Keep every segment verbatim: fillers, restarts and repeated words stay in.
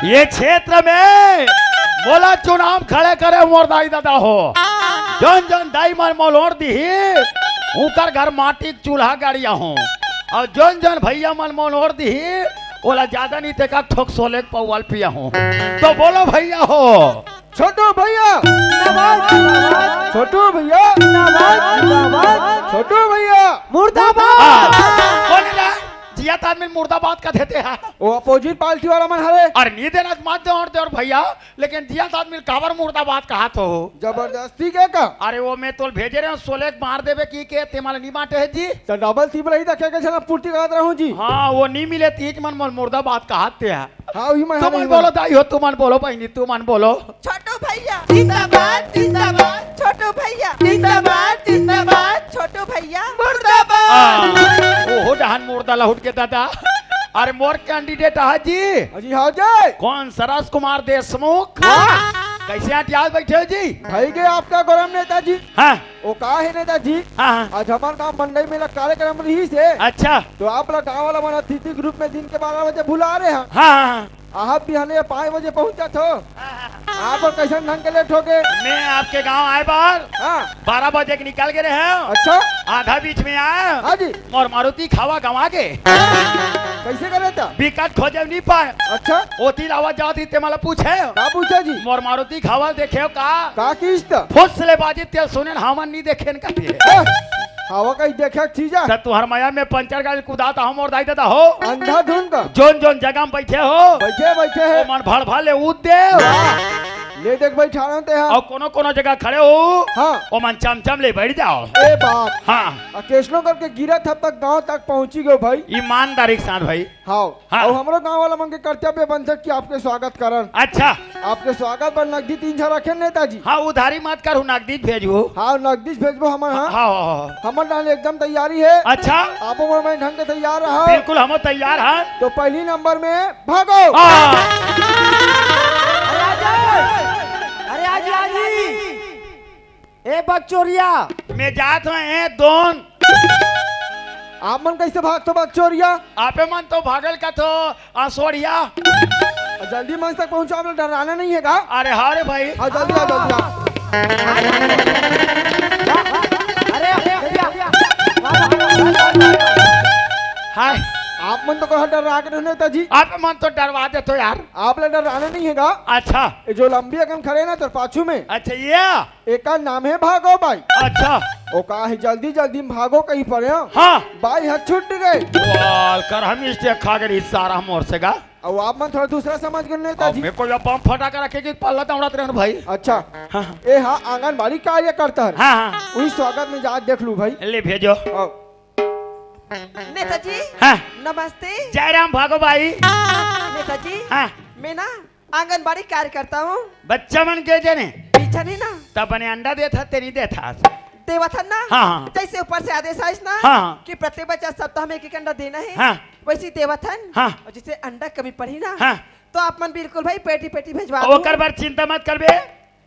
ये क्षेत्र में मोला चुनाव खड़े करे मोर दाई ददा हो। जोन जोन दाई मन मोल वोट दिही, उकर घर माटी के चूल्हा गड़िया हो। अउ जोन जोन भइया मन मोल वोट दिही, ओला जादा नइ ते का ठोक सोले के पौवा ल पिया हो। तो बोलो भइया हो। छोटू भइया जिंदाबाद, जिंदाबाद। छोटू भइया जिंदाबाद, जिंदाबाद। छोटू भइया मुर्दाबाद। हाँ, कोन ला? जियत आदमी ल मुर्दाबाद कथे ते हा। वो अपोजिट पार्टी वाला मन हरे। अरे नइ देना मत दे अउ दे अउ भइया, लेकिन जियत आदमी ल काबर मुर्दाबाद कहत हो? जबरदस्ती के का? अरे वो मैं तोल भेजे रहेंव सोले के मार देबे कहिके, ते मन ला नइ बांटे हे जी। त डबल ट्रिपल ही देखे के झन पूर्ति करत रहूं जी। हाँ, वो नइ मिले तीज मन मोल मुर्दाबाद कहत ते हा। हाँ, वही मैं तुमन बोलो दाई हो, तुमन बोलो बहिनी, तुमन बोलो। छोटू भइया जिंदाबाद, जिंदाबाद। छोटू भइया जिंदाबाद, जिंदाबाद। छोटू भइया मुर्दाबाद। हाँ, ओहो डहन मुर्दा लहुट के ददा। अरे मोर कैंडिडेट हा जी। हाँ जी, हाँ जी। कोन सरस कुमार देशमुख? हाँ। कइसे अटियाल बइठे हो जी? भइगे आपका गरम नेताजी। हाँ। वो का हे नेताजी? हाँ, हाँ। आज हमर गांव मंडई मेला कार्यक्रम रहिस हे। अच्छा। तो आप ला गांव वाला मन अतिथि के रूप में दिन के बारह बजे बुला रहे हैं। हाँ, हाँ, हाँ। आप बिहाने पाँच बजे पहुंचत हो। हाँ, हाँ। आप कइसन ढंग के लेट हो गे? मैं आपके गांव आए बार हाँ। बारह बजे के निकल गे रहेंव। अच्छा। आधा बीच में आए। हाँ जी। मोर मारुति खावा गंवा गे। कइसे करे त? बिकट खोजे नइ पाए। अच्छा। ओती लावत जावत ही ते मन ला पूछे। का पूछे जी? मोर मारुति खावा देखे हो का? का किस्त? फुस ले बाजी तेल सुने न हमन नइ देखेन कथे। ए, हवा कहीं देखे के चीज है? त तुहर मया में पंचर गाड़ी कुदात हो मोर दाई ददा हो। अंधाधुन का। जोन जोन जगह में बइठे हो। बइठे, बइठे हे। ओमन भड़ भड़ ले उद दे। ले देख बइठा रहे ते हा। अउ कोनो कोनो जगह खड़े हो। हाँ। ओमन चमचम ले बइठ जाव। ए बाप। हाँ। आ केसनो करके गिरत हब तक गांव तक पहुंची गयो भाई। ईमानदारी के साथ भाई। हाँ। हाँ। अउ हमरो गांव वाला मन के कर्तव्य बनथे कि आपके स्वागत करन। अच्छा। आपके स्वागत बर नगदी तीन झन रखेन नेताजी। हाँ, उधारी मत करहू, नगदी भेजहू। हाँ, नगदी भेजबो हमन, हाँ। हाँ, हाँ, हाँ। हमर डाल एकदम तैयारी हे। अच्छा। आपो मन ढंग के तैयार रहा। बिल्कुल, हमो तैयार हन। तो पहली नंबर में भागो। हाँ। अरे आ जा, अरे आ जा, आ जा। ए बकचोरिया। मैं जात हूँ, ए दोन। आप मन कइसे भागथो बकचोरिया? आपे मन तो भागल कथो, असोड़िया। जल्दी मंच तक पहुंचो, आप लोग डराना नहीं है का? अरे हाँ रे भाई। हाँ, जल्दी आओ, जल्दी आओ। अरे, अरे, अरे, हाय। आप मन तो कहा डरा के रहने था जी। आप मन तो डरवा देथो यार। आप लोग डराना नहीं है का? अच्छा। ये जो लंबी अकन खड़े ना, तो पाछू में। अच्छा, ये? एका नाम हे भागो बाई। अच्छा। ओ का हे, जल्दी जल्दी में भागो कहीं पड़े हो। हाँ। बाई ह छूट गए। वाल कर हम इस खा गए सारा मोर से गा। अब आप मन थोड़ा दूसरा समझ गए नेताजी। अब मैं कोई बम फटाका रखे कि पल्ला दौड़त रहन भाई। अच्छा। हाँ। ए हाँ, आंगनबाड़ी कार्यकर्ता है। हाँ, हाँ। वही स्वागत में जात देख लू भाई। ले भेजो। आओ। नेताजी। हाँ। नमस्ते। जय राम भागो बाई। नेताजी। हाँ। मैं ना आंगनबाड़ी कार्यकर्ता हूँ। बच्चा मन के जने? पीछा नहीं ना। तब बने अंडा देत हस, तेरी देत हस। देवत हन ना। हाँ, हाँ। जैसे ऊपर से आदेश आइस ना हाँ, हाँ। कि प्रत्येक बच्चा सप्ताह में एक एक अंडा देना है। हाँ। वैसे ही देवत हन। हाँ। और जिसे अंडा कमी पड़ी ना हाँ। तो आप मन बिल्कुल भाई पेटी पेटी भेजवा दो। ओकर बर चिंता मत करबे।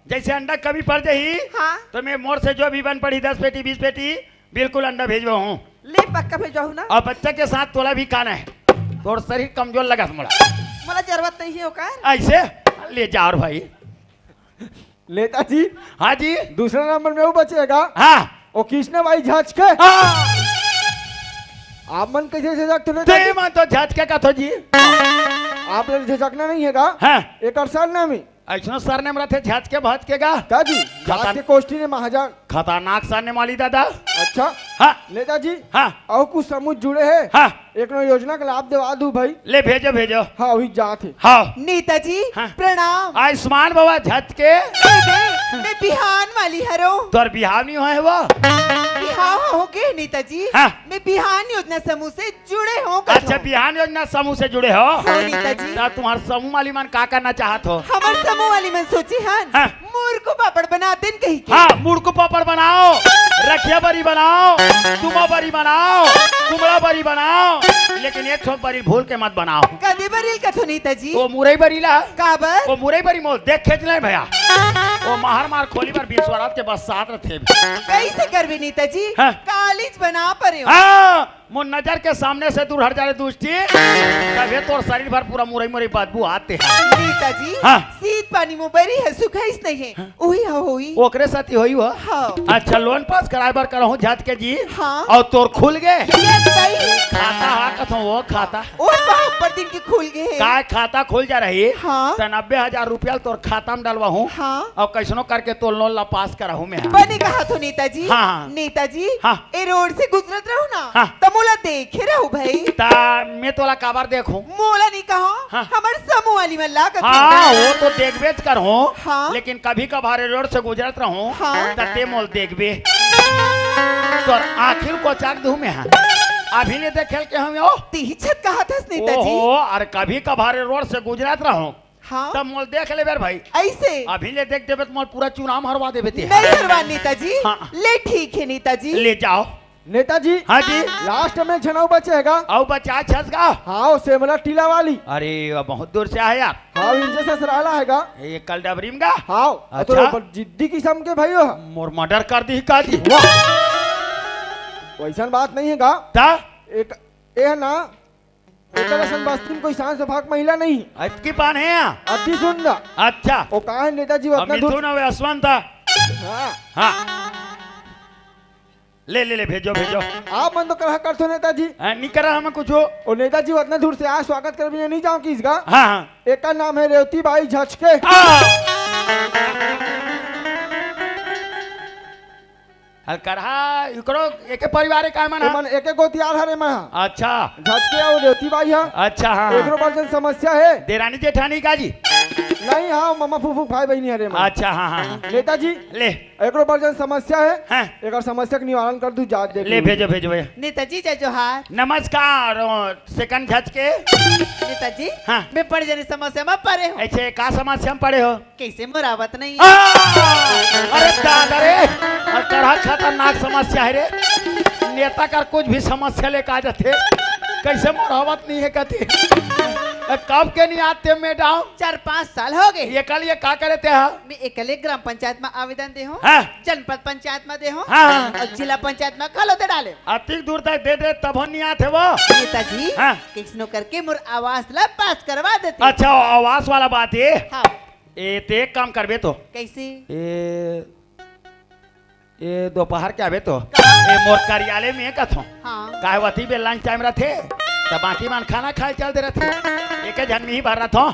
जैसे अंडा कमी पड़ जाही हाँ। तो मैं मोर से जो भी बन पड़ी दस पेटी बीस पेटी बिल्कुल अंडा भेजवा हूँ। ले पक्का भेजवाहू ना। और बच्चा के साथ तोला भी खाना है। तोर शरीर कमजोर लगत मोला। मोला जरूरत नहीं है ओकर। ऐसे ले जा और भाई। नेताजी। हाँ जी। दूसरा नंबर में वो बचेगा। हाँ। वो किसने भाई झचके? हाँ। आप मन कैसे झचकते हो ते नेताजी? मन तो झचके का थो जी। आप लोग झचकना नहीं है का? हाँ। एक और सरनामी। ऐसनो सरनेम रथे, झचके भचके गा। का जी? खतरन-, जात के कोष्ठी ने महाजन। खतरनाक सरनेम वाली दादा। अच्छा। हाँ। नेताजी। हाँ। अउ कुछ समूह जुड़े हे। हाँ। एक नो योजना का लाभ देवा दू भाई। ले भेजो, भेजो। हाँ, वही जात हे। हाँ। नेताजी, हाँ। प्रणाम। आयुष्मान बाबा झचके। मैं, मैं बिहान वाली हरो। तोर बिहाव नहीं होए हे वो? बिहाव हो के नेताजी। हाँ। मैं बिहान योजना समूह से जुड़े हो कथो। अच्छा, बिहान योजना समूह से जुड़े हो? हो नेताजी। त तुम्हार समूह वाली मन का करना चाहत हो? हमर समूह वाली मन सोचे हन, हाँ। मुरकू पापड़ बना देन कही के। हाँ, मुरकू पापड़ बनाओ, रखिया बरी बनाओ, तुमा बरी बनाओ, कुमड़ा बरी बनाओ, लेकिन एक ठो बरी भूल के मत बनाओ। कदे बरी ल कथो नेताजी? वो मुरई बरी ला। काबर? वो मुरई बरी मोल देख खेच नहीं भैया। वो माहर मार खोली बर बीस वरात के बस साथ रथे। कैसे करबे नेताजी? हाँ। कालीच बना परे हो। हाँ। मोर नजर के सामने से दूर हट जा रे दुष्टी, तभे तोर शरीर भर पूरा मुरई मुरई बदबू आथे। नेताजी, हाँ। शीत पानी म बरी हे, सुखाइस नहीं हे, उही ह होई। ओकरे सेती होई हो। हाँ। अच्छा, लोन पास कराए बर करहूँ झटके जी। हाँ। अउ तोर खुल गे? ये बताई। खाता हा कथों वो खाता। ओ बाप, पर दिन के खुल गे हे। काय खाता खुल जा रही? हाँ। त नब्बे हजार रुपया ल तोर खाता म डलवाहूँ। हाँ। अउ कइसनो करके तोर लोन ला पास कराहूँ मैं। बने कहा थो नेताजी। हाँ, हाँ। नेताजी, हाँ। ए रोड से गुजरत रहूँ ना, हाँ। त मोला देखे रहू भाई। त मैं तोला काबर देखूँ? मोला नहीं कहो, हाँ। हमर समूह वाली मन ला कथो। हाँ, वो तो देखबेच करहूँ, हाँ। लेकिन कभी कभार ए रोड से गुजरत रहूँ, हाँ। त ते मोल देखबे। तोर आँखी ल कोचाक दूँ मैं, हाँ। अभी ले देखे ल के हम ओ। तिही छत कहा थस नेताजी। ओहो, अरे कभी कभार ए रोड से गुजरत रहूँ, हाँ। तब मोल देख लेबे रे भाई। ऐसे? अभी ले देख देबे त मोल पूरा चुनाव हरवा देबे ते। नहीं हरवा नेताजी। हाँ। ले ठीक है नेताजी। ले जाओ। नेताजी। हाँ जी। लास्ट में झन अउ बचे हे गा। अउ बचा छस गा? हाँ, वो सेमला टीला वाली। अरे, वो बहुत दूर से आया यार। हाँ, इनसे ससुराला हे गा। ये कल डबरी में गा? हाँ, अच्छा। तो पर जिद्दी किस्म के भाई हो। मोर मर्डर कर दी का जी? वाह। वैसन बात नहीं हे गा। ता? एक, ए ना, एकर असन बस्ती में कोई शान सौभाग महिला नहीं। अतकी पान हे या? अति सुंदर। अच्छा। ओ कहा हे नेताजी, अब वतना दूर मिथुन अउ यशवंत। हाँ। हाँ। ले, ले, ले, भेजो, भेजो। आप मन तो कहा करथो नेताजी। हाँ, नहीं करा हम कुछ। ओ नेताजी, वतना दूर से आए, स्वागत करे बिना नहीं जाओ किस गा? हाँ, हाँ। एकर नाम हे रेवती बाई झचके। आ! हल करहा, इकरो एके परिवार हे का मन ह? एमन एके गोतियार हरे मन ह। अच्छा। झचके अउ रेवती बाई ह। अच्छा, हाँ, हाँ। एकरो बर जन समस्या हे। देरानी जेठानी का जी? नहीं, हाँ, ममा फूफू भाई बहिनी हरे मन। अच्छा, हाँ, हाँ, हाँ। नेताजी, ले। एकरो बर जन समस्या हे। हाँ। एकर समस्या के निवारण कर दू, जात देख ले, लू। भेजो, भेजो भैया। नेताजी, जय जोहार। नमस्कार, ओ, सेकंड झचके। नेताजी, हाँ। मैं बड़ जनी समस्या में पड़े हूँ। ऐसे का समस्या में पड़े हो? कैसे मोर आवत नहीं आ! है? अरे दादा रे, अरे बड़ा खतरनाक समस्या हे रे। नेता कर कुछ भी समस्या लेके आ जाथे। कैसे मोर आवत नहीं है कहती। कब के नहीं आते मैडम? चार पाँच साल हो गए। ये कल ये का करे ते हा? मैं एकले ग्राम पंचायत में आवेदन दे हूँ, हाँ। जनपद पंचायत में दे हूँ, हाँ, हाँ। अउ जिला पंचायत में घलो दे डाले। अतिक दूर तक दे दे, तभो नहीं आते वो। नेताजी, हाँ। कइसनो करके मोर आवास ला पास करवा देते। अच्छा, आवास वाला बात हे। हाँ। ए, ते एक काम करबे तो। कैसे? ए, ए, दोपहर के आबे तो। कहाँ? ए, मोर कार्यालय में कथों। हाँ। काहे वती बे लंच टाइम रथे, त बाकी मन खाना खाए चल दे रथे। एके झन में ही भर रथों।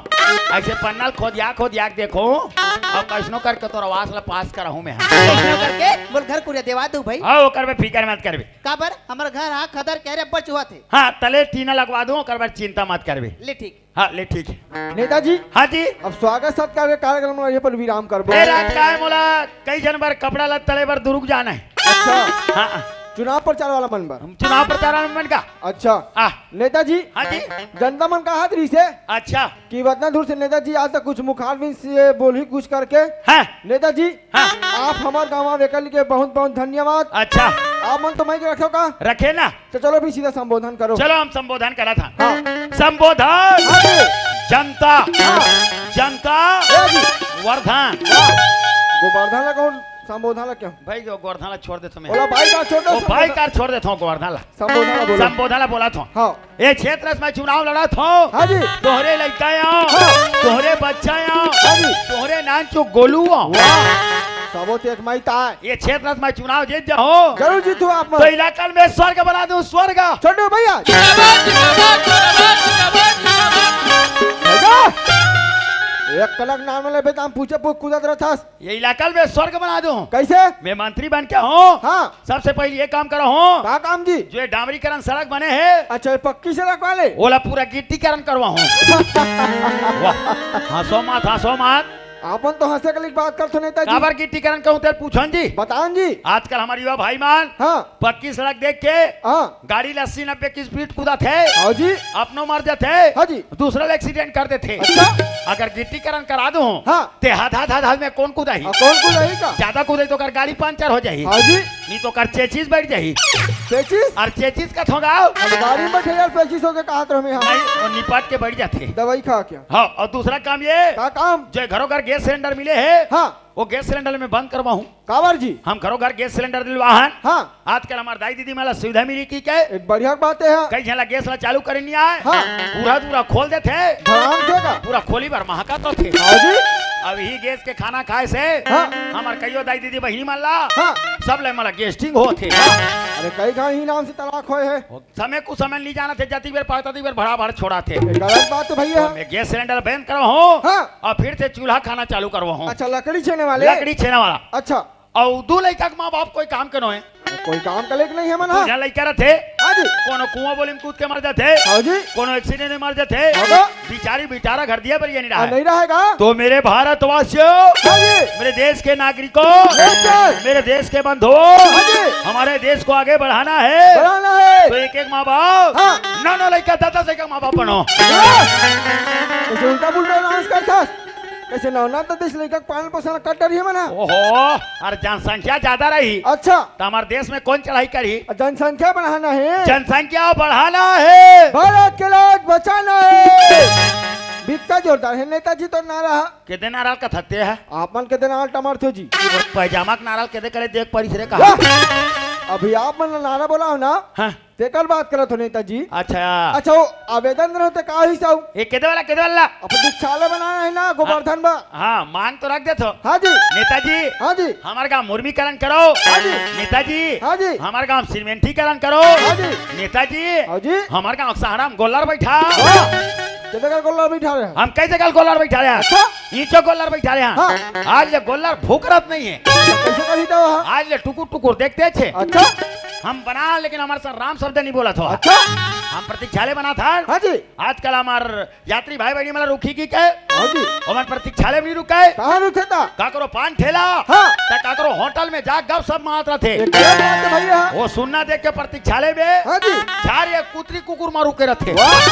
ऐसे पन्ना ल खोदिया, खोदिया के देखो। अब कइसनो करके तोर आवास ला पास कराहूँ मैं। कइसनो करके? बोल घर कुरिया देवा दू भाई। हाँ, ओकर में फिकर मत करबे। काबर? हमर घर हा खदर के रे बचुआ थे। हाँ, तले टीना लगवा दूँ, ओकर बर चिंता मत करबे। ले ठीक। हाँ, ले ठीक हे। नेताजी। हाँ जी। अब स्वागत सत्कार के कार्यक्रम ला ये पर विराम करबो। ए रात का हे मोला, कई झन बर कपड़ा लत्ता ले बर दुरुग जाना हे। अच्छा। हाँ। चुनाव प्रचार वाला मन बर। हम चुनाव प्रचार वाला मन का? अच्छा। आ। नेताजी। हाँ जी। जनता मन का हाथ रही से। अच्छा। कि वतना दूर से नेताजी आज तक कुछ मुखार भी से बोल ही कुछ करके। हाँ। नेताजी। हाँ। आप हमर गाँव आवे के लिए बहुत बहुत धन्यवाद। अच्छा। आप मन तो मैं के रखो का? रखे ना। तो चलो भी सीधा संबोधन करो। चलो हम संबोधन करा था। हाँ। संबोधन। हाँ जी। जनता। हाँ। जनता। ए जी। वर्धन। वाह। गोवर्धन ला कौन संबोधन ला क्या? भाई जो गोवर्धन ला छोड़ दे तुम्हें। बोला भाई का छोड़ दो ओ भाई संबोधन। का छोड़ देता हूँ गोवर्धन ला। संबोधन ला बोलो। संबोधन ला बोला था। हाँ। ए क्षेत्र में चुनाव लड़ा था। हाँ जी। तोहरे लइका आयो। हाँ। तोहरे बच्चा आयो। हाँ जी। तोहरे नान चो गोलू आयो। वाह। सबो ते एक माई ताय। ये क्षेत्र में चुनाव जीत जाओ। जरूर जीतू आप तो मन। इलाका में स्वर्ग बना दूं, स्वर्ग। छोटू भैया। जिंदाबाद, जिंदाबाद, जिंदाबाद, जिंदाबाद, जिंदाबाद। भैया, एक कनक नाम ले बेटा, हम पूछे पूछ कूदत रहथस। ये इलाका में स्वर्ग बना दूं। कैसे? मैं मंत्री बन के हूँ। हाँ। सबसे पहले ये काम करो हूँ। का काम जी? जो ये डामरीकरण सड़क बने हे। अच्छा, ये पक्की सड़क वाले? ओला पूरा गिट्टीकरण करवा हूँ। वाह, हंसो मत, हंसो मत। आपन तो हंसे के लिए बात करथो नेताजी। काबर गिट्टीकरण कहूं तेल पूछन जी? बतान जी। आजकल हमर युवा भाई मन हाँ। पक्की सड़क देख के हाँ। गाड़ी ला अस्सी नब्बे की स्पीड कूदत हे। हाँ जी। अपनो मर जाथे। हाँ जी। दूसरा ला एक्सीडेंट कर देथे। अच्छा। अगर गिट्टीकरण करा दूं हाँ। ते हद हद हद हद में कौन कूदाही? हाँ, कौन कूदाही का? ज्यादा कूदाही तो ओकर गाड़ी पंचर हो जाही। हाँ जी। नहीं तो ओकर चेचिस बैठ जाही। चेचिस? और चेचिस का थोंगाओ? अब गाड़ी में बैठे यार, चेचिस होके कहा तो हमें हाँ। नहीं, वो निपट के बैठ जाथे। दवाई खा क्या? हाँ, और दूसरा काम ये, का काम? जो घरों घर गैस सिलेंडर मिले हे, हाँ। वो गैस सिलेंडर में बंद करवाहूँ। काबर जी? हम घरो घर गैस सिलेंडर दिलवा हन। हाँ। आजकल हमर दाई दीदी मन ला सुविधा मिली कहिके। एक बढ़िया बात हे। कई झन ला गैस ला चालू करे नहीं आय। हाँ। पूरा दूरा खोल देथे। आराम से का? पूरा खोली भर महकत होथे। हाँ जी। अब इही गैस के खाना खाए से हाँ। हमर कइयो दाई दीदी बहिनी मन ला हाँ। सब ले मन ला गैस्ट्रिक होथे। अरे कई घांव इही नाम से तलाक होए हे। समय कुछ समय नहीं जानत हे, जतिक बेर पावत हे, ततिक बेर भड़ा भड़ छोड़ाथे। ये गलत बात हे भैया। तो मैं गैस सिलेंडर बंद करवाहूँ हाँ। अउ फिर से चूल्हा खाना चालू करवाहूँ। अच्छा, लकड़ी छेने वाले? लकड़ी छेने वाला। अच्छा। अउ दू लइका के माँ बाप कोई काम के नोहे। कोई काम के लायक नहीं हे मन, हाँ। दू झन लइका रथे। हाँ जी। कोनो कुआं बोली में कूद के मर जाथे। हाँ जी। कोनो एक्सीडेंट में मर जाथे। हाँ बा। बिचारी बिचारा घर दिया बर ये नहीं रहा हाँ, है। नहीं रहेगा। तो मेरे भारतवासियों, हाँ जी। मेरे देश के नागरिकों, यस, सर। मेरे देश के बंधुओं, हाँ जी। हमारे देश को आगे बढ़ाना है। बढ़ाना है। तो एक एक माँ बाप, हाँ। नौ नौ लइका, दस दस लइका माँ बाप बनो। हाँ। कैसे उल्टा पुल्टा डांस करथस? कैसे नौ नौ दस दस लइका के पालन पोषण कर डरिए मन ह। ओहो, अरे जनसंख्या ज्यादा रही। अच्छा। तो हमारे देश में कौन चढ़ाई करी? जनसंख्या बढ़ाना है। जनसंख्या बढ़ाना है। भारत के लाज बचाना है। बिकट जोरदार हे नेताजी तोर नारा ह। केदे नारा ल कथते हे? आप मन केदे नारा ल टमरथो जी? पैजामा के नारा ल केदे करे देख परिस रे कहा? अभी आप मन नारा बोला हो ना? हाँ। तेकर बात करत हो नेताजी। अच्छा। अच्छा, वो आवेदन रहो ते का होइस अउ? ये केदे वाला, केदे वाला? अपन दीक्षालय बनाना हे ना, गोवर्धन बा। हाँ, मांग तो रख देथो। हाँ जी। नेताजी, हाँ जी। हमर गांव मुर्मीकरण करो। हाँ जी। नेताजी, हाँ जी। हमर गांव सीमेंटीकरण करो। हाँ जी। नेताजी, हाँ जी। हमर गांव सहड़ा में गोल्लर बैठा। वाह। केदे का गोल्लर बैठा रहे? हम कई जगह गोल्लर बैठा रहे हैं। अच्छा। ईंचो गोल्लर बैठा रहे हैं। हाँ। आज ले गोल्लर भूकरत नहीं है। कैसे करी तो हाँ? आज ले टुकुर टुकुर देखते छे। अच्छा। हम बना, लेकिन हमर सर राम शब्द नहीं बोलत हो। अच्छा। हम प्रतीक्षालय बनाथन। हाँ जी। आजकल हमर यात्री भाई बहिनी मन रुकी कहिके। हाँ जी। ओमन प्रतीक्षालय में नहीं रुके। कहाँ रुके ता? काकरो पान ठेला। हाँ। त काकरो होटल में जा गपशप मारत रथे। ये गलत बात हे भैया। वो सुन्ना देख के प्रतीक्षालय में हाँ जी। झार या कुतरी कुकुर मारू के रथे। वाह।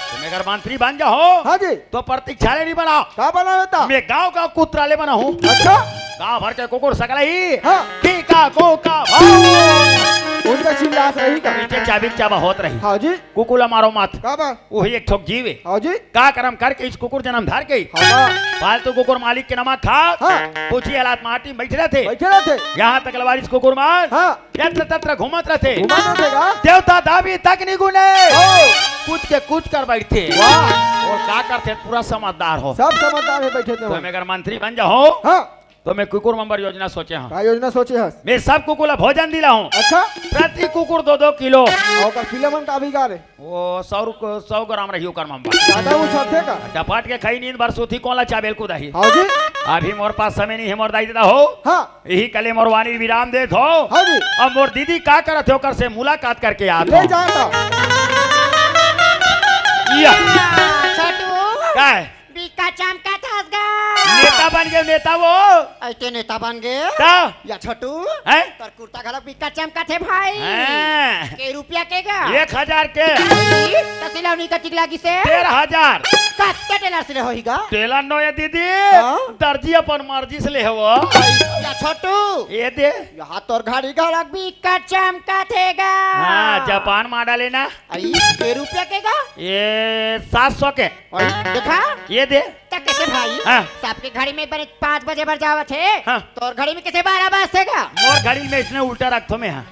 तो मगर मंत्री बन जाहूँ हाँ जी। तो प्रतीक्षालय नहीं बनाओ। का बनावे ता? मैं गांव गांव कुतरालय बनाहूँ। अच्छा। गांव भर के कुकुर सकलही। हाँ। कीका कोका भाऊ। उनका चिल्लात रही का? नीचे चाबी चाबा होत रही। हाँ जी। कुकुर ला मारो मत। का बा? वही एक ठोक जीव हे। हाँ जी। का करम करके इस कुकुर जन्म धर के। हाँ बा। पालतू कुकुर मालिक के नमक खा। हाँ। पूछी हालात माटी में बैठे रथे। बैठे रथे। यहाँ तक लवारिस कुकुर मार। हाँ। यत्र तत्र घूमत रथे। घूमत रथे का? देवता दाबी तक निगुने। ओ। कुछ के कुछ कर बैठे। वाह। और का करथे पूरा समझदार हो। सब समझदार हे बैठे थे तो वहाँ। मैं अगर मंत्री बन जाहूँ हाँ। तो मैं कुकुर मंबर योजना सोचे हूँ। का योजना सोचे हस? मैं सब कुकुर ला भोजन दिलाहूँ। अच्छा। प्रति कुकुर दो दो किलो। और का किलो मन का भी गा रे? वो सौ रुक-, सौ ग्राम रही ओकर मंबर। ज्यादा उछलथे का? डपाट के खाई नींद भर सूती कोन ला चाबेल कुदाही। हाँ जी। अभी मोर पास समय नहीं हे मोर दाई ददा हो। हाँ। यही कले मोर वाणी विराम देत हो। हाँ जी। अब मोर दीदी का करत हे ओकर से मुलाकात करके आत ले हो। जाता। या। छोटू। का हे? बिक्का चमकत हस गा। नेता बन गे नेता वो। अइसे नेता बन गे? का? या छोटू। हैं? तोर कुर्ता घलक बिक्का चमकत हे भाई। हैं। के रुपया के गा? एक हजार के। ई, त सिलौनी कतिक लागिस हे? डेढ़ हजार। कतका टेलर से ले होही गा? टेलर नो ये दीदी। हाँ? दर्जी अपन मर्जी से ले हो। या छोटू। ये दे। यहाँ तोर घड़ी घलक बिक्का चमकत हे गा। हाँ, जापान मॉडल हे ना। अई, के रुपया के गा? ये सात सौ के। अई, देखा? ये दे। त कैसे भाई? हाँ। सबके घड़ी में बने पाँच बजे बर जावत हे। हाँ। तोर घड़ी में कैसे बारह बजथे गा? मोर घड़ी में इसने उल्टा रखथो मैं, हाँ।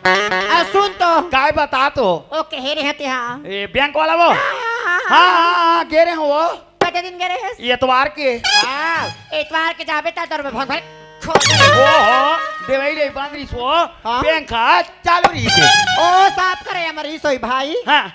आ, सुन तो। काय बता तो? ओ, कहे रहे थे, हाँ। ए, बैंक वाला वो? हाँ, हाँ, हाँ, हाँ, हाँ। हाँ, हाँ, गे रहे हो वो। कते दिन गे रहे हस? एतवार के। हाँ, एतवार के जाबे त तोर में भग भग खो। ओ हो, देवई रे बांदरी सो, हाँ। बैंक हा चालू रही थे। ओ, साफ करे हमर ई सोई भाई। हाँ।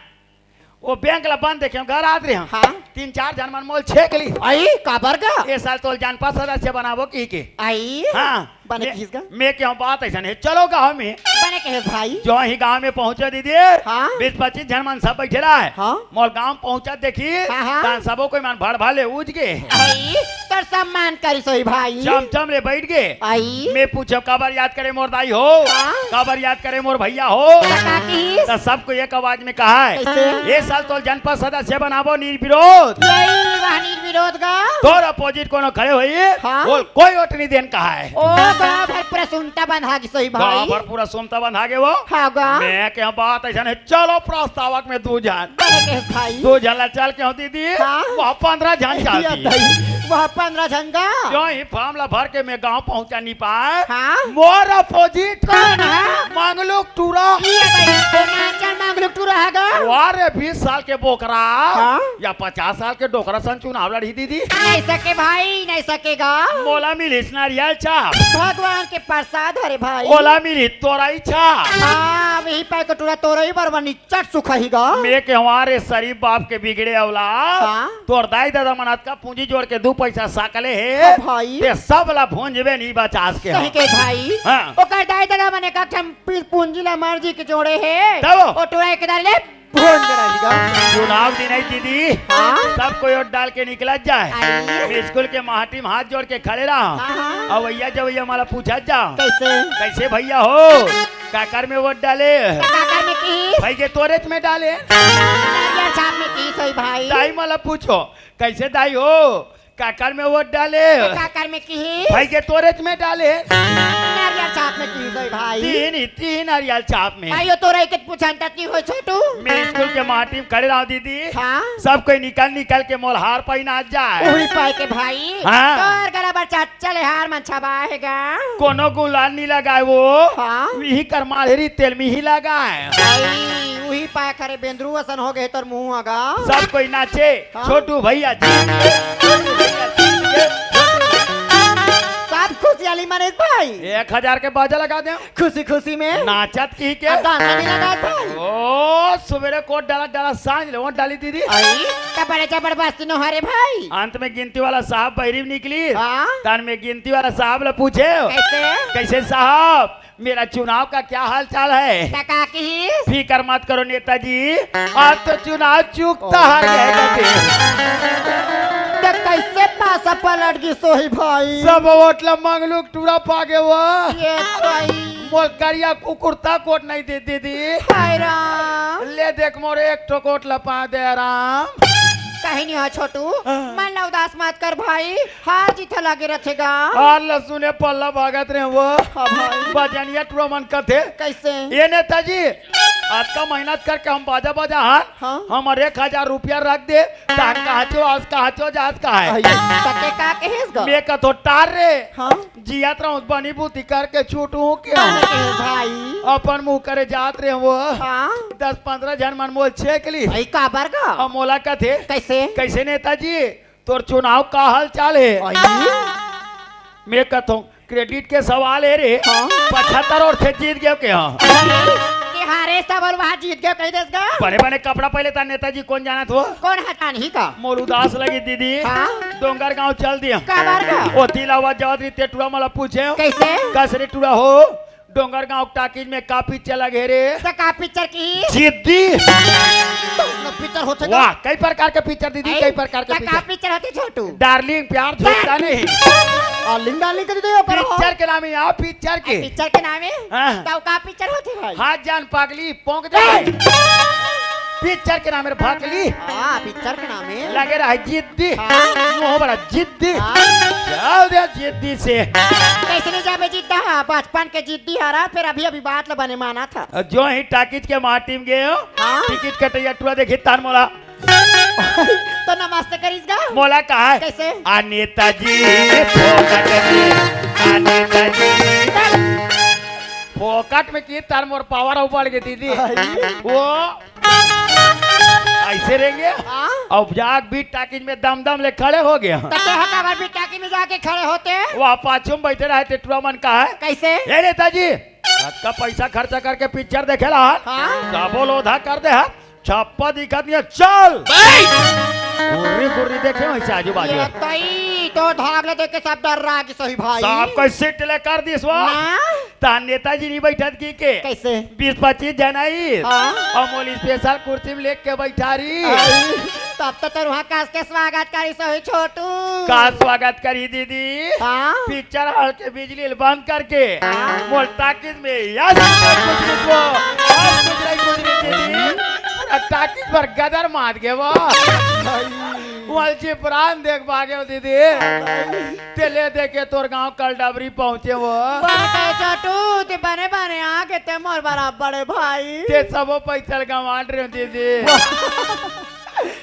वो बैंक ला बंद देखे, घर आत रहे हम। हाँ। तीन चार झन मन मोल छेक ली। अई, काबर गा? ए साल तोल जनपद सदस्य बनाबो कहिके। अई? हाँ। बने मैं, किहिस गा? मैं केहेंव बात अइसन हे, चलो गाँव में। बने कहेस भाई? जो ही गाँव में पहुँचे दीदी, हाँ। बीस पच्चीस झन मन सब बैठे रहे। हाँ। मोर गाँव पहुँचत देखिस, हाँ, हाँ। तहां सबो कोई मन भड़ भड़ ले उठ गे। अई, तोर सम्मान करिस होही भाई। चम चम ले बैठ गे। अई। मैं पूछेंव, काबर याद करे मोर दाई हो? हाँ। काबर याद करे मोर भैया हो? त का किहिस? त सबको एक आवाज में कहा है, कैसे? ए साल तोल जनपद सदस्य बनाबो निर्विरोध। यही वह निर्विरोध गा। तोर अपोजिट कोनो खड़े होही, हाँ। बोल, कोई वोट नहीं देन कहा है। ओ, गाँव भर पूरा सुनता बंधा गिस होही भाई। गाँव भर पूरा सुनता बंधा गे वो। हाँ गा। मैं केहेंव बात अइसन हे, चलो प्रस्तावक में दू झन। बने कहेस भाई। दू झन ला चल केहेंव दीदी, हाँ। वहाँ पंद्रह झन या चाहती। दाई। पह-, पंद्रह झन गा। जो ही फॉर्म ला भर के मैं गांव पहुंचा नहीं पाए। हाँ? मोर अपोजिट कौन है? मंगलू के टूरा। ये भाई, हिमाचल मंगलू के टूरा है गा। वाह रे, बीस साल के बोकरा हाँ? या पचास साल के डोकरा सन चुनाव लड़ी दीदी। नहीं सके भाई, नहीं सकेगा। मोला मिलिस नारियल छाप। भगवान के प्रसाद हरे भाई। ओला मिलिस तोरई छाप। हाँ, वही पाए के टूरा तोरई बरबनी चट सुखही गा। मैं के हमारे शरीफ बाप के बिगड़े औलाद। हाँ? तोर दाई ददा मन अतका पूंजी जोड़ के दू पैसा साकले हे। हाँ भाई। ते सब ला भूंजबे नहीं बचास के सही हम। के भाई। हाँ। ओकर दाई ददा मन एक ठन पी-, पूंजी ला मर्जी के जोड़े हे। तब? ओ टूरा एक दारी ले भूंज रही गा। चुनाव दिन है दीदी। हाँ? सब कोई वोट डाल के निकलत जाए। आई। मैं स्कूल के माटी में हाथ जोड़ के खड़े रहा। हाँ, हाँ। अब भैया जब भैया माला पूछत जा। कैसे? कैसे भैया हो? काकर में वोट डाले? काकर में की? भाई के तोरेच में डाले। नारियल छाप में की सही भाई। दाई मला पूछो, कैसे दाई हो? काकर में वोट डाले? काकर में की? भाई के तोरेच में डाले। नारियल छाप में की सही भाई। तीन ही, तीन नारियल छाप में। आयो तोरा एक पूछन तक की हो छोटू? मैं स्कूल के माटी में खड़े रहा दीदी। हाँ? सब कोई निकल निकल के मोल हार पहिना जाए। उही पाए के भाई। हाँ। तोर गला बर चल हार मन छबाहेगा। कोनो गुलाल नहीं लगाए वो। हाँ। इही कर माढ़ेरी तेल में ही लगाए। भाई, उही पाए खरे बेंदरू असन हो गए तोर मुंह आगा। सब कोई नाचे, हाँ। छोटू भैया जीत गए, छोटू भैया जीत गए, छोटू भैया। सब खुशियाली मनेश भाई। एक हजार के बाजा लगा दे। खुशी खुशी में। नाचत की के? अब दांसा नहीं लगा भाई। ओ, सुबेरे कोट डाला, डाला, सांझ ले वोट डाली दीदी। आई, त बड़े जबरदस्ती न हरे भाई। अंत में गिनती वाला साहब बहिरी में निकली। हाँ? तन में गिनती वाला साहब ला पूछे। कैसे? कैसे साहब, मेरा चुनाव का क्या हाल चाल है? त का कहिस? फिकर मत करो नेताजी, आज तो चुनाव चूकता हार गए कहते। त कैसे पासा पलट गई सोही भाई? सब वोट ला मंगलू के टूरा पागे वो। ये भाई। मोल करिया कुकुर ता कोट नहीं दे दीदी। हाय राम। ले देख मोर एक ठो कोट ला पा दे राम। कहीं नहीं हो छोटू, हाँ। मन ला उदास मत कर भाई, हार जीत लगे रखेगा। हार ला सुने पल्ला भागत रहे वो। हाँ भाई। बजनिया टूरा मन कथे। कैसे? ये नेताजी, आज का मेहनत करके हम बाजा बाजा हार, हाँ। हमर एक हजार रुपया रख दे, तान कहाँ चो, आज कहाँ चो, जास कहाँ है? आई। तके का कहेस गा? मैं कथो टार रे। हाँ। जियत रहूं, बनी बूती करके छूटू के। अरे भाई। अपन मुंह करे जात रहे वो। हाँ। दस पंद्रह झन मन मोल छेक ली। भाई काबर गा? अब मोला कथे। कैसे? कैसे नेताजी? तोर चुनाव का हाल चाल है? आई। मैं कथो, क्रेडिट के सवाल है रे। हाँ। पचहत्तर और से जीत गयो के हाँ। कि हारे सब और वहाँ जीत गयो कही देस गा? बने बने कपड़ा पहले था नेताजी, कौन जानत हो? कौन हटान ही का? मोर उदास लगी दीदी। हाँ। डोंगर गांव चल दिया। काबर गा? ओती लावा जावत रही ते टूरा मला पूछे। कैसे? कस रे टूरा हो? डोंगर गांव टाकीज में का पिक्चर लगे रे? त का पिक्चर की? जिद्दी। तो पिक्चर होथे का? वाह, कई प्रकार के पिक्चर दीदी, ऐ, कई प्रकार के त का पिक्चर। पिक्चर होथे छोटू? डार्लिंग प्यार छूटता नहीं। आ, लिंग डार्लिंग के दीदी ऊपर हो। पिक्चर के नाम है, आप पिक्चर के। आ, पिक्चर के नाम है? हाँ। तो का पिक्चर होथे भाई? हाथ जान पागली, पोंक दे। पिक्चर के नाम है भकली। हाँ, पिक्चर के नाम है। लगे रहा जिद्दी। हाँ। मुंह बड़ा जिद्दी। हाँ। चल दे जिद्दी से। कैसे नहीं जाबे जिद्दा? हाँ, बचपन के जिद्दी हरा, फिर अभी अभी बात ल बने माना था। जो ही टाकीज के माटी में गए हो, हाँ। टिकट कटैया टूरा देखी तान मोला। तो नमस्ते करीस गा? मोला कहा है? कैसे? आ नेताजी, फोकट में, आ नेताजी। फोकट में की तार मोर पावर ऊपर के दीदी। आई। वो ऐसे रहेंगे। हाँ? अब जाग भी टाकीज में दम दम ले खड़े हो गया। तो ते हटा बार भी टाकीज में जाके खड़े होते? वो पाछू में बैठे रहे ते टूरा मन कहा है? कैसे? ए नेताजी, अतका पैसा खर्चा करके पिक्चर देखे ला, हाँ? डबल ओधा कर दे हा, छप्पा दिखत नहीं है, चल। गुर्री गुर्री देखे वैसे आजू बाजू। ये तई तो धाग ले देख के सब डर रहा कि सही भाई। साहब कोई सीट ले कर दिस वो। ना। ता नेताजी नहीं बैठत की के? कैसे? बीस पच्चीस जन आई। हाँ। और मोल स्पेशल कुर्सी में लेके बैठा रही। आई, तब तो तोर वहाँ कस के स्वागत करी सही छोटू। का स्वागत करी दीदी? हाँ। पिक्चर हॉल के बिजली ल बंद करके हाँ। मोर टाकीज में यस कुछ नहीं तो, यस कुछ नहीं, कुछ नहीं दीदी। पूरा टाकीज भर गदर मार गए वो। वलची प्राण देख भागे हो दीदी। ते ले देखे तोर गांव कल डबरी पहुंचे वो। बड़का छोटू, ते बने बने आके ते मोर बराबर है भाई। ते सबो पैसा गंवाट रहे हो दीदी।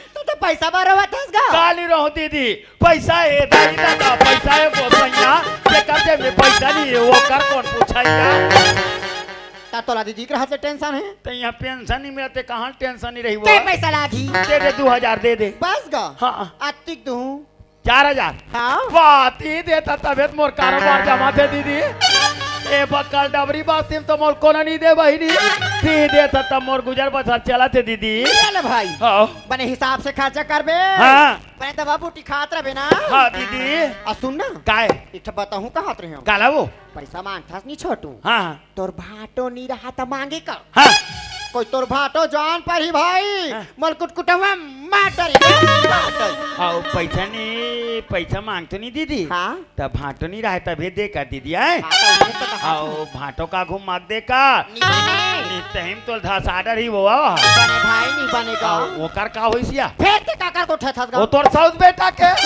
तो, तो पैसा बर रोवत हस गा? का नहीं रहूं दीदी, पैसा हे दाई ददा, पैसा हे गोसैया, जेकर जेब में पैसा नहीं हे, ओकर कोन पूछइया? त तोला दीदी के रहत ले टेंशन हे? त इहाँ पेंशन नहीं मिलत हे, कहाँ टेंशन नहीं रही वो? ते पैसा लागी। दे दे, दू हजार दे दे। बस गा? हाँ। अतिक दूं? चार हजार? हाँ। वाह, ती देता तभे त मोर कारोबार जमाथे दीदी। ए बक्कल डबरी बास्ती म तो मोर कोनो नहीं दे बहिनी। ती देता तब मोर गुजर बसर चलथे दीदी। चल भाई। हाँ। बने हिसाब से खर्चा करबे। हाँ। बने दवा बूटी खात रहबे ना। हाँ दीदी। अउ सुन ना। काय? एक ठो बताहूँ कहत रहे हंव। काला वो? पैसा मांगथस नहीं छोटू। हाँ, हाँ। तोर भांटो नी रहा त मांगे का? हाँ। कोई तोर भांटो जान परही भाई। हाँ। मोर कुटकुटवा मार डरी, मार डरी। अउ पैसा नहीं, पैसा मांगथों नहीं दीदी। हाँ। त भांटो नहीं रहा तभे दे का दीदी, आय? हाँ, त उहे तो कहा अउ भांटो का घूम माग दे का? नहीं बने। नहीं तहिम तोल धसा डरही वो। नहीं बने भाई, नहीं बने का। अउ ओकर का होइस या? फेर ते काकर गोठियाथस गा? वो तोर सउत बेटा के।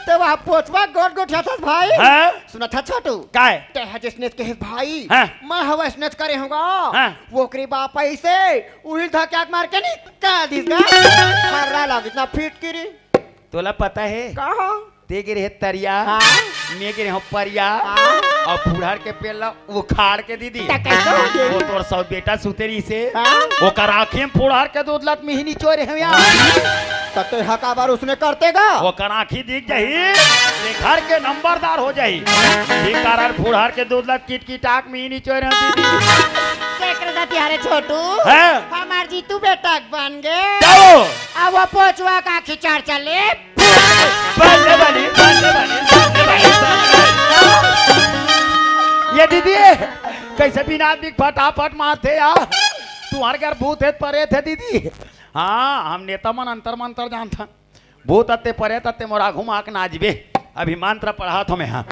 ते वह पोचवा गोठ गोठियाथस भाई। हाँ? सुनत हस छोटू? काय? ते ह जइसने कहे भाई, हाँ। मैं ह वइसने करे हंव गा। हाँ। ओकरे बाप अइसे, उही ल धक्का मार के निकाल दिस गा। हर्रा लागिस ना फिटकिरी। तोला पता हे? का हो? ते गे रहे तरिया, हाँ। मैं गे रहे हंव परिया, हाँ। अउ फुड़हर के पेड़ ला उखाड़ के दीदी। त कइसे हो गे? वो तोर सउत बेटा सुते रहिसे। हाँ। ओकर आँखी म फुड़हर के दूध ला त मिही निचोय रहे हंव यार। त ते ह काबर उसने करते गा? ओकर आँखी दिख जाही, ते घर के नंबरदार हो जाही। ये कारण फुड़हर के दूध ला किटकिटाक मिही निचोय रहे हंव दीदी। तेकर दतिया रे छोटू, हाँ। हमार जीतू बेटा बन गे। जाओ। अब वो पोचवा का खिचार चले। बल्ले बली, बल्ले बली, बल्ले बली, बल्ले बली। ये दीदी, कइसे बिना आदमी के फटाफट मारथे यार? तुम्हर घर भूत हे, परेत हे दीदी। हाँ, हम नेता मन अंतर मंतर जानथन। भूत अत्ते परेत अत्ते मोर आघू म आके नाचबे। अभी मंत्र पढ़त हंव मैं, हाँ।